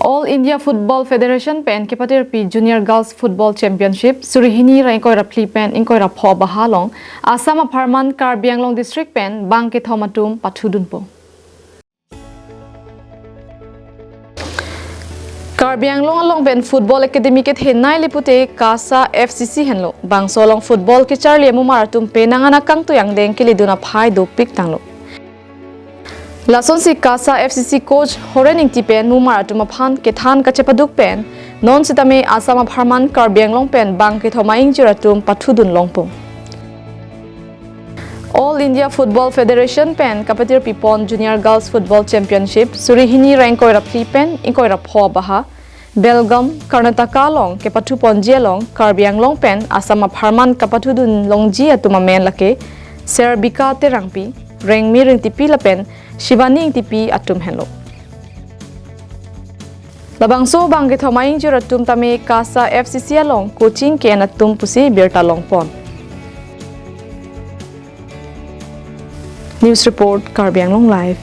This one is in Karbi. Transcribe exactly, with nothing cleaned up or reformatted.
All India Football Federation pen kepatirpi Junior Girls Football Championship suri hini ra ingkoi ra phli pen ingkoi ra pho abaha along Assam apharman Karbi Anglong District pen bang kethom atum pathudunpo. Karbi Anglong along pen Football Academy kethenei le pute KASA F C C henlo. Bangso along football kecharli amumar atum penang an akangtui angdeng keledun aphai dopik tanglo. Lasonsi KASA F C C coach Horen Ingti pen mumar atum aphan kethan kachepaduk pen non sitame Assam apharman Karbi Anglong pen bang kethom a-ingjir atum pathudun longpo. All India Football Federation pen kapatirpi pon Junior Girls Football Championship suri hini ra ingkoi ra phli pen ingkoi ra pho abaha Belgaum, Karnataka along kepathuponji along Karbi Anglong pen Assam apharman kapathudun longji atum amen lake Serbika Terangpi, Rengmi Ringtipi lapen Shivani Ingtipi atum henlo. Labangso bang kethom a-ingjir atum tame KASA F C C along coaching ke-en atum pusi birta longpon. News report, Karbi Anglong Live.